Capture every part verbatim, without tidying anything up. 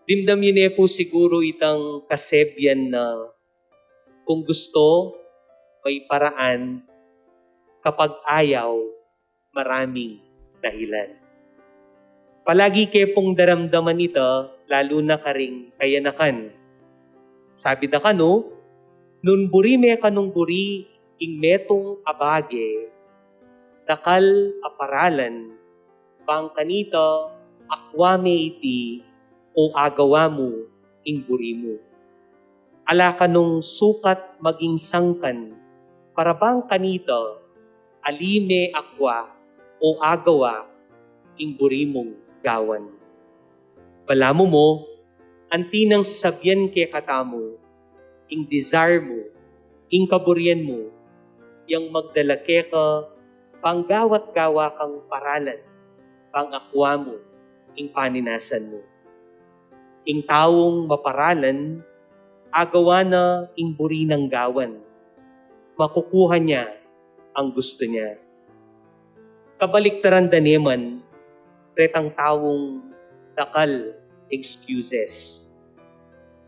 Dimdam yu ne pu siguru itang kasebian na kung gusto, may paraan, kapag ayaw, maraming dahilan. Palagi ke pung daramdaman ita, lalu na karing kayanakan. Sabi da kanu, nung buri me kanung buri ing metung a bage, dakal a paralan, bang kanita akua me iti o agawa mu ing buri mu. Ala kanung sukat maging sangkan para bang kanita ali me akua o agawa ing buri mung gawan. Balamu mo, anti nang sasabian kekatamu, ing desire mu, ing kaburian mu, yang magdala keka bang gawa't gawa kang paralan, bang akua mu ing paninasan mu. Ing taung maparalan, agawa na ing buri nang gawan. Makukuha niya ang gusto niya. Kabaliktaran da naman, retang taung dakal excuses.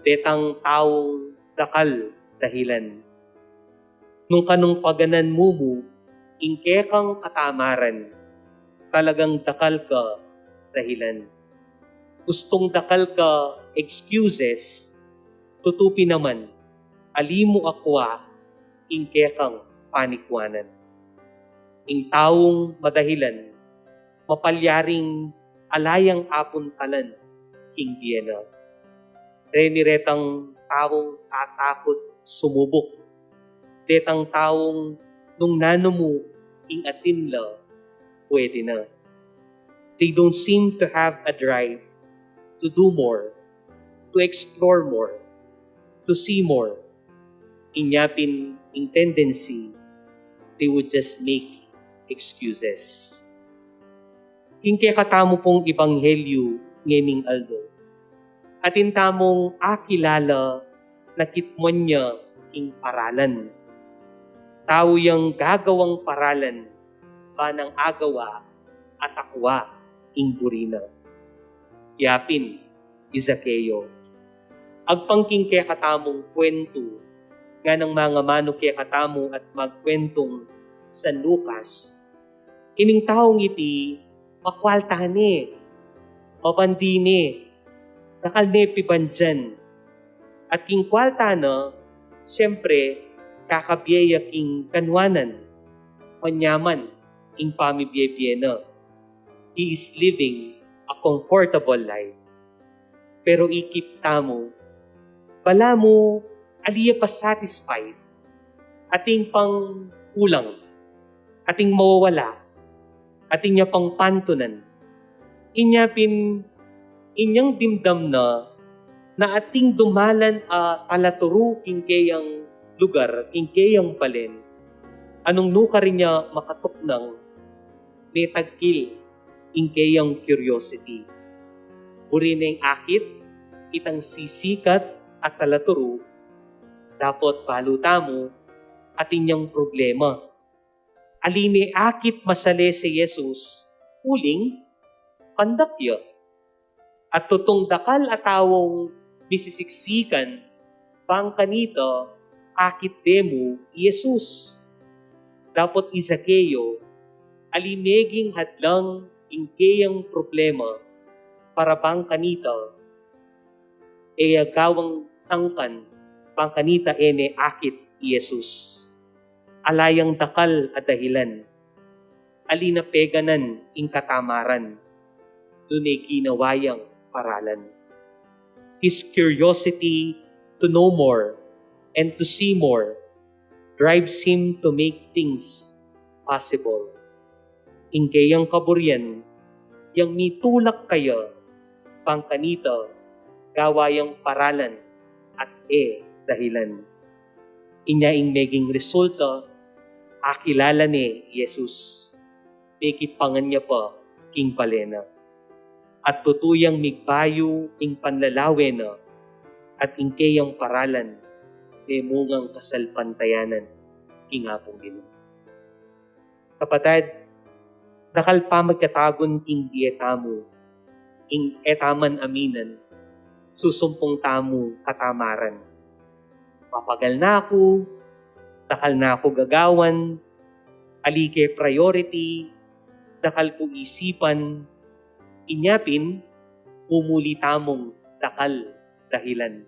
Retang taung dakal dahilan. Nung kanung paganan mu mu ing kekang katamaran, talagang dakal ka dahilan. Ustung dakal ka excuses, tutu pin naman, ali mu akua ing kekang panikuanan. Ing taung madahilan, mapalyaring ala yang apuntalan king bie na. Reni retang taung tatakut sumubuk. Retang taung nung nanu mu ing atin la, pwede na. They don't seem to have a drive to do more, to explore more, to see more. Inya pin ing tendency, they would just make excuses. King kekatamu pung ebanghelyu ngening aldo, atin tamung akilala na kitmuan ya ing paralan. Tau yang gagawang paralan, ba nang agawa at akua ing buri na. Ya pin i Zaqueo. Agpang king kekatamung kwentu, nganang mangamanu kekatamu at magkwentung San Lucas, ining taung iti, makwalta ne, mabandi ne, dakal ne pibandian. At king kwalta na, siyempre, kakabie ya king kanuanan, manyaman ing pamibie-bie na. He is living a comfortable life. Pero ikit tamu, balamu ali ya pa satisfied, atin pang kulang, atin mawawala, atin ya pang pantunan. Inya pin, inyang dimdam na, na atin dumalan a talaturu king keyang lugar, king keyang balen, a nung nukarin ya makatuknang, metagkil ing keyang curiosity. Buri neng akit itang sisikat a talaturu, dapot balu tamu, atin yang problema. Ali me akit masalese i Jesus, uling pandak ya. At tutung dakal a taung misisiksikan, bang kanita akit de mu i Jesus. Dapot i Zaqueo, ali meging hadlang ing keyang problema para bang kanita, e ya gawang sangkan bang kanita e ne akit i Jesus. Ala yang dakal a dahilan. Ali na peganan ing katamaran, nune ginawa yang paralan. His curiosity to know more and to see more drives him to make things possible. Ing keyang kaburian, yang mitulak kaya, bang kanita, gawa yang paralan at e dahilan. Inya ing meging resulta, akilala ne i Jesus. Mekipangan ya pa king bale na. At tutu yang migbayu ing panlalawe na, at ing keyang paralan, memungang kasalpantayanan king Apung Ginu. Kapatad, dakal pa makatagun king bie tamu ing e ta man aminan, susumpung tamu katamaran. Mapagal na ku, dakal na ku gagawan, ali ke priority, dakal ku isipan, inya pin, mumuli tamung dakal dahilan.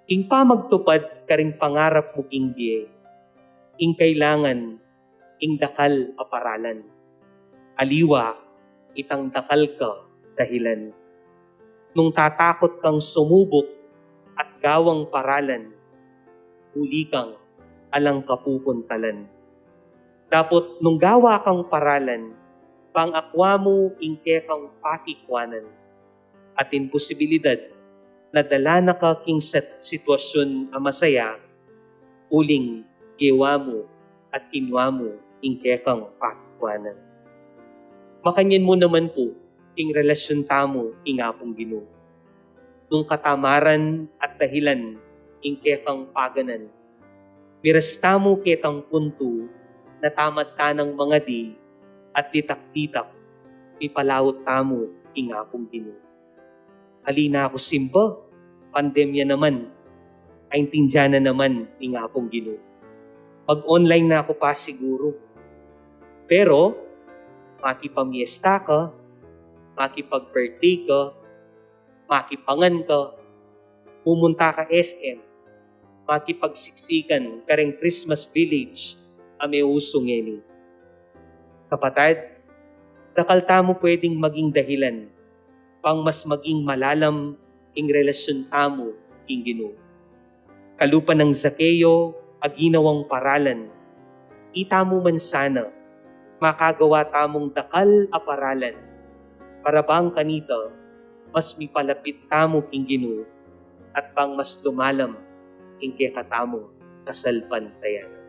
Ing pamagtupad karing pangarap mu king bie, ing kailangan ing dakal a paralan. Aliwa itang dakal ka dahilan. Nung tatakut kang sumubuk at gawang paralan, muli kang alang kapupuntalan. Dapot nung gawa kang paralan, pangakwa mu ing kekang pakikwanan. Atin posibilidad na dala na ka king sat-, sitwasyun a masaya, uling gewa mu at kinwa mu ing kekang pakikwanan. Makanyan mu naman pu ing relasyun tamu king Apung Ginu. Nung katamaran at dahilan ing kekang paganan, miras tamu ketang puntu na tamad tanang mangadi at ditak-ditak mipalaut tamu king Apung Ginu. Ali na ku simba, pandemya naman, aintindian na naman ing Apung Ginu. Mag-online na ku pa siguru. Pero, makipamiesta ka, makipag-birthday ka, makipangan ka, pumunta ka S M, makipagsiksikan kareng Christmas Village a meusu ngeni. Kapatad, dakal tamu pwedeng maging dahilan pang mas maging malalam ing relasyun tamu king Ginu. Kalupa nang Zaqueo a ginawang paralan, itamu man sana makagawa tamung dakal a paralan para bang kanita mas mipalapit tamu king Ginu at bang mas lumalam ing kekatamung kasalpantayanan.